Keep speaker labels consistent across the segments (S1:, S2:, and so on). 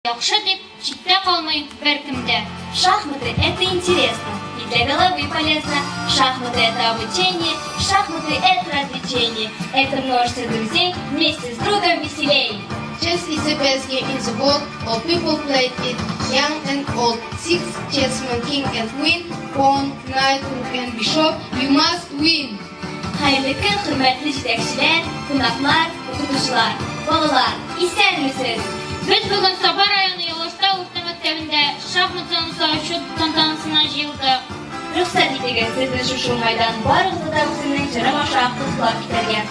S1: Яхшы дип, читтә калмый беркем дә.
S2: Шахматы это интересно и для головы полезно. Шахматы это обучение, шахматы это развлечение. Это множество друзей вместе с другом веселей.
S3: Chess is the best game in the world. All people played it, young and old. Six chessmen, king and queen, pawn, knight, rook and bishop. You must win.
S2: Хәерле көн, хөрмәтле җитәкчеләр, кунаклар, укытучылар, балалар, исәнмесез!
S1: Без бүген Саба районы Ялаштау урта мәктәбендә шахмат зонасы ачу тантанасына җыелдык.
S2: Рөхсәт итегез, сезне шушы уңайдан барыгызны да үземнең җырым аша котлап китәргә.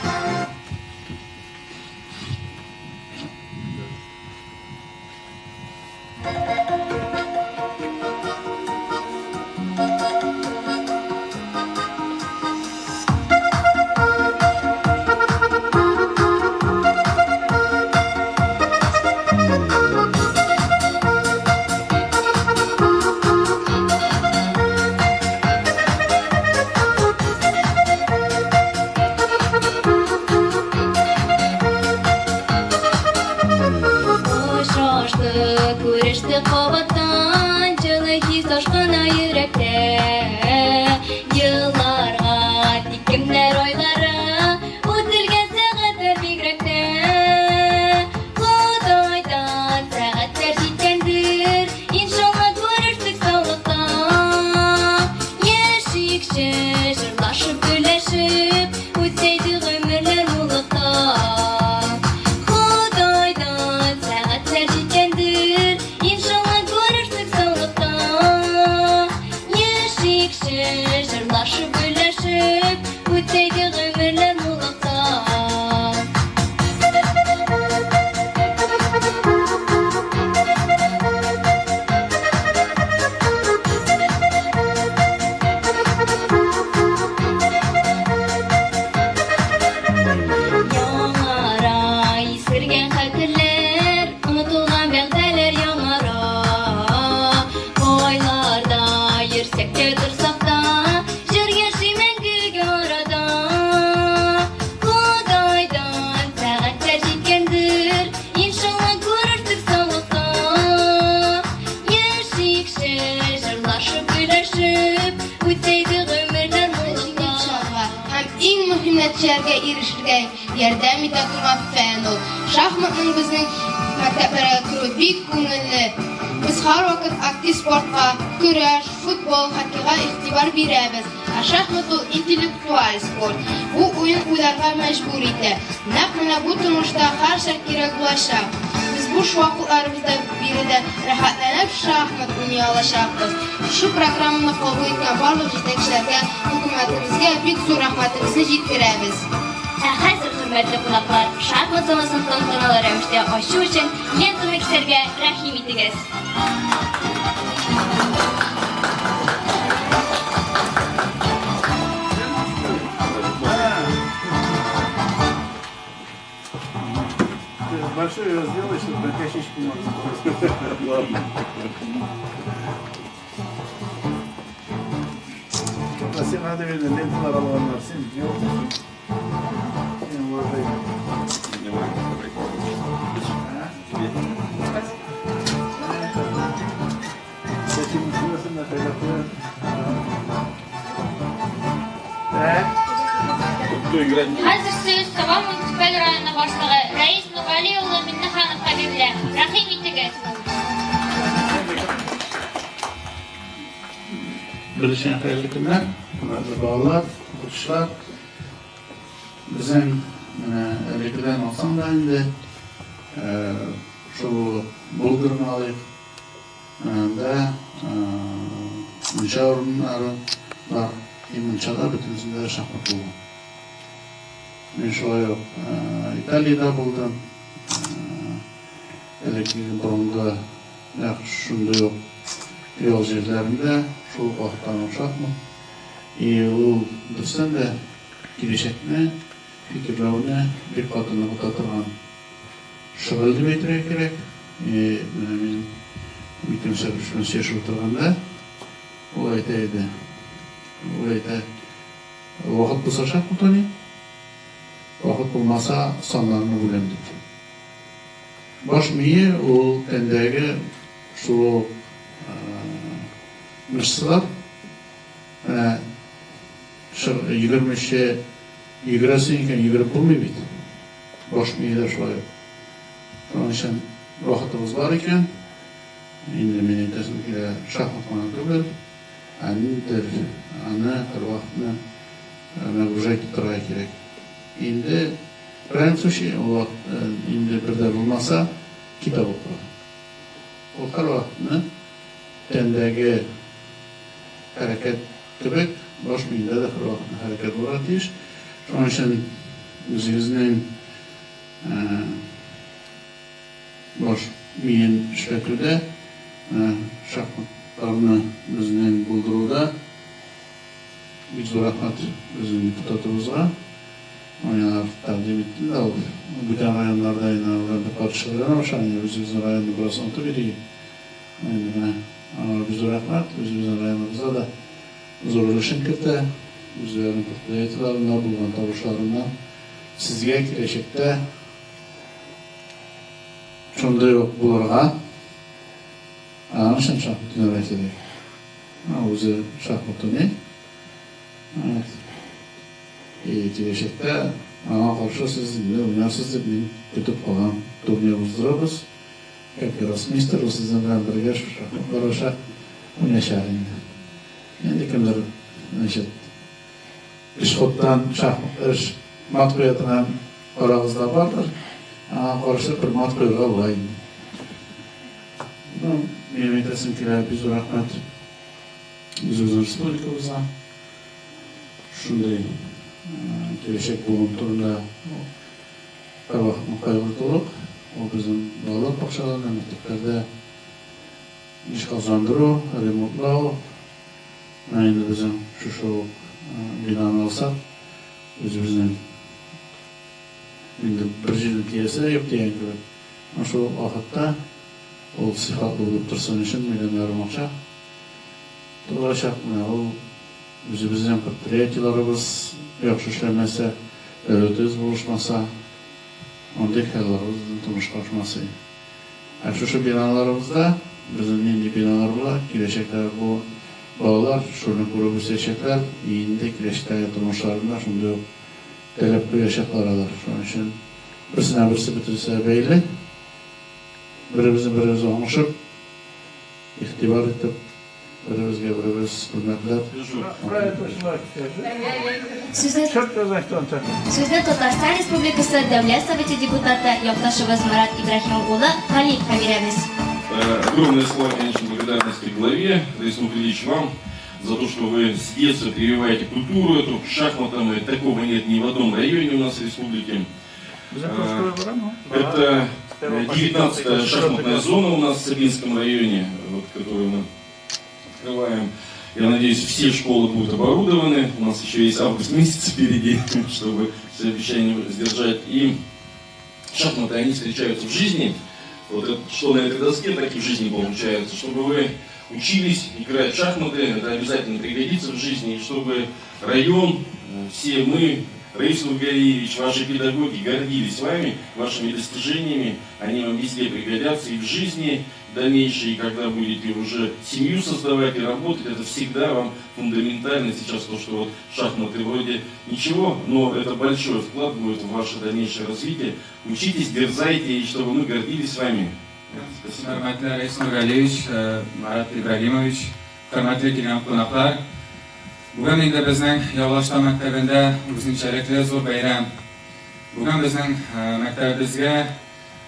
S2: Очраштык, күрештек кабаттан, Җылы хис ташкына йөрәктә. Елларга тик кемнәр айлары, Үтелгән сәгатьләр бигрәк тә. Ходайдан сәгатьләр җиткәндер, Иншалла күрештек саулыкта. Яшикче, җырлашып, көләшеп, Үтсәйде гомерләр муллыкта. Ходайдан сәгатьләр җиткәндер, Иншалла күрештек саулыкта. Яшикче, җырлашып, көләшеп, Үтсәйде гомерләр муллыкта. Яңара искергән хәтерләр, онытылган вәгъдәләр яңара. Кайларда йөрсәк тә торсак та, җыр яши мәңгегә арада. Ходайдан сәгатьләр җиткәндер, иншалла күрерсек саулыкта. Яшикче, җырлашып, көләшеп, үтсәйде гомерләр
S3: Җиңеп
S2: муллыкта.
S3: чыгарга һәм иң мөһим нәтиҗәләргә ирешергә ярдәм итә торган фән ул. Шахматның безнең мәктәпләргә керүе бик күңелле. Без һәрвакыт актив спортка, көрәш, футбол, хоккейга игътибар бирәбез. Ә шахмат ул интеллектуаль спорт. Бу уен уйларга мәҗбүр итә. Нәкъ менә бу тормышта һәрчак кирәк булачак. Без буш вакытларыбызда биредә рәхәтләнеп шахмат уйный алачакбыз. Шушы программаны кабул иткән барлык җитәкчеләргә, хөкүмәтебезгә бик зур рәхмәтебезне җиткерәбез.
S2: Ә хәзер, хөрмәтле кунаклар, шахмат зонасын тантаналы рәвештә ачу өчен лентаны кисәргә рәхим итегез.
S4: Ты большой его сделай, чтобы на косичку можно было.
S5: Ладно.
S4: А син надо видно, ленталар алганнар, син yok. Син уважай. Сәчеңне күрәсең дә кайда куяр. Так.
S5: Кто играть будет?
S1: Хәзер сүз Саба муниципаль районы башлыгы Рәис Нургали улы Миннехановка бирелә. Рәхим итегез.
S4: Беренчедән хәерле көннәр, хөрмәтле балалар, укытучылар. Безнең менә элеккедән алсаң да инде, шул ук Булгарны алыйк. Менә анда мунча урыннары бар. И мунчада бөтенесендә дә шахмат булган. Мин шулай ук Италиядә булдым. Элеккеге борынгы нәкъ шундый ук ял җирләрендә шул ук вакыттан ук шахмат. И ул дөрестән дә киләчәкне фикерләүне бик каты ныгыта торган шөгыль дип әйтергә кирәк. И менә мин Митим Сәбиш белән сөйләшеп утырганда, ул әйтә иде, ул әйтә, вакыт булса шахмат уйныйм, вакыт булмаса саннарны бүләм дип. Баш мие ул тәндәге шул ук мышцалар. Менә йөгермичә йөгерәсең икән, йөгереп булмый бит. Баш мие дә шулай ук. Шуның өчен вакытыбыз бар икән, инде мин әйтәсем килә, шахмат кына түгел, ә ниндидер аны һәрвакытны нагружать итеп торырга кирәк. Инде в крайнем случае ул вакыт инде бер дә булмаса, китап укырга. Ул һәрвакытны тәндәге хәрәкәт кебек, баш миендә дә һәрвакытны хәрәкәт булырга тиеш. Шуның өчен үзегезнең баш миен эшләтүдә, шахматларны безнең булдыруда бик зур рәхмәт безнең депутатыбызга. Миңа тәкъдим итте дә ул. Бүтән районнарда инде алар белән бер кат шөгыльләнә башлаган инде, үзебезнең районны бераз онытып йөри. Инде менә аңа бик зур рәхмәт, үзебезнең районыбызда да зур өлешен кертә, үзләренең предприятиеләрендә булган табышларыннан. Сезгә киләчәктә шундый ук булырга, аның өчен шахмат уйнарга кирәк. Үзе шахмат уйный. И киләчәктә аңа каршы сез инде уйнарсыз дип мин көтеп калам. Турнир уздырырбыз. Как гроссмейстер ул сезнең белән бергә шушы шахматлар аша уйнаячак инде. Инде кемдер, значит, Өч ходтан шахмат, өч мат куя торган арагызда бардыр. Аңа каршы бер мат куярга була инде. Ну, минем әйтәсем килә, бик зур рәхмәт үзебезнең республикабызга. Шундый киләчәк буын турында һәрвакытны кайгыртулык. Ул безнең балалар бакчаларында, мәктәпләрдә җиһазландыру, ремонтлау. Менә инде безнең шушы ук бинаны алсак, үзебезнең инде бер җирдән тиясе дә юк дигән кебек. Менә шул вакытта ул сыйфатлы булып торсын өчен миллион ярым акча тулачак. Менә ул үзебезнең предприятиеләребез яхшы эшләмәсә, дәүләтебез булышмаса, мондый хыялларыбыз безнең тормышка ашмас иде. Ә шушы биналарыбызда безнең нинди биналар була, киләчәктә бу балалар шуны күреп үсәчәкләр, и инде киләчәктәге тормышларында шундый ук таләп куячаклар алар. Шуның өчен берсенә берсе бөтенесе бәйле. Беребезне беребез аңышып, игътибар итеп, беребезгә беребез хөрмәтләп.
S2: Сүзне Сүзне Татарстан Республикасы Дәүләт Советы депутаты, якташыбыз Марат Ибраһим улы Галиевка бирәбез.
S5: Огромное слова, конечно, благодарности главе, Раису Нургалиевич, вам за то, что вы с детства прививаете культуру эту к шахматам, и такого нет ни в одном районе у нас в республике. Это 19-я шахматная зона у нас в Сабинском районе, вот, которую мы открываем. Я надеюсь, все школы будут оборудованы. У нас еще есть август месяц впереди, чтобы все обещания сдержать. И шахматы, они встречаются в жизни. Вот это, что на этой доске, так и в жизни получается. Чтобы вы учились играть в шахматы, это обязательно пригодится в жизни. И чтобы район, все мы, Раис Нургалиевич, ваши педагоги гордились вами, вашими достижениями. Они вам везде пригодятся и в жизни дальнейшей, и когда будете уже семью создавать и работать, это всегда вам фундаментально сейчас то, что вот шахматы вроде ничего, но это большой вклад будет в ваше дальнейшее развитие. Учитесь, дерзайте, и чтобы мы гордились вами. Спасибо.
S6: Хөрмәтле Рәис Нургалиевич, Марат Ибрагимович, хөрмәтле килгән кунаклар! Бүген инде безнең Явлаштау мәктәбендә үзенчәлекле зур бәйрәм. Бүген безнең мәктәбебезгә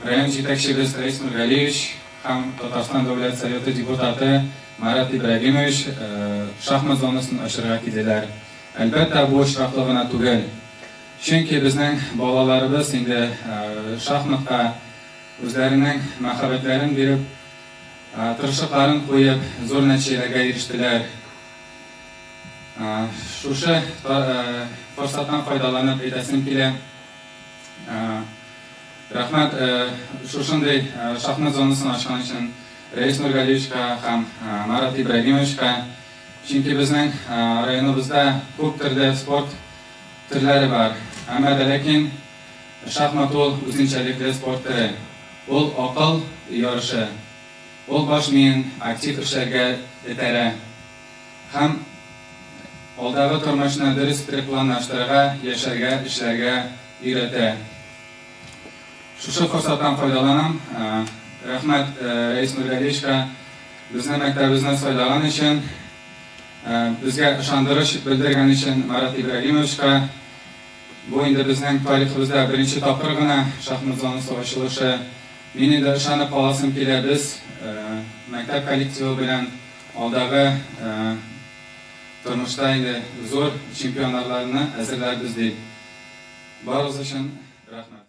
S6: район җитәкчебез Рәис Нургалиевич һәм Татарстан Дәүләт Советы депутаты Марат Ибрагимович шахмат зонасын ачырга килделәр. Әлбәттә, бу очраклы гына түгел. Чөнки безнең балаларыбыз инде шахматка үзләренең мәхәббәтләрен биреп, тырышлыкларын куеп, зур нәтиҗәләргә ирештеләр. Шушы форсаттан файдаланып әйтәсем килә, рәхмәт шушындый шахмат зонасын ачкан өчен Рәис Нургалиевичка һәм Марат Ибрагимовичка, чөнки безнең районыбызда күп төрле спорт төрләре бар, әмма дә ләкин шахмат ул үзенчәлекле спорт төре. Ул акыл ярышы. Ул баш миен актив эшләргә этәрә һәм алдагы тормышны дөрес итеп планлаштырырга, яшәргә, эшләргә өйрәтә. Шушы форсаттан файдаланам. Рәхмәт Рәис Нургалиевичка безнең мәктәбебезне сайлаган өчен, безгә ышандырыш белдергән өчен Марат Ибрагимовичка. Бу инде безнең тарихыбызда беренче тапкыр гына шахмат зонасы ачылышы. Мин инде ышанып каласым килә, без мәктәп коллективы белән алдагы тормышта инде зур чемпионнарларны әзерләрбез дип. Барыгыз өчен рәхмәт.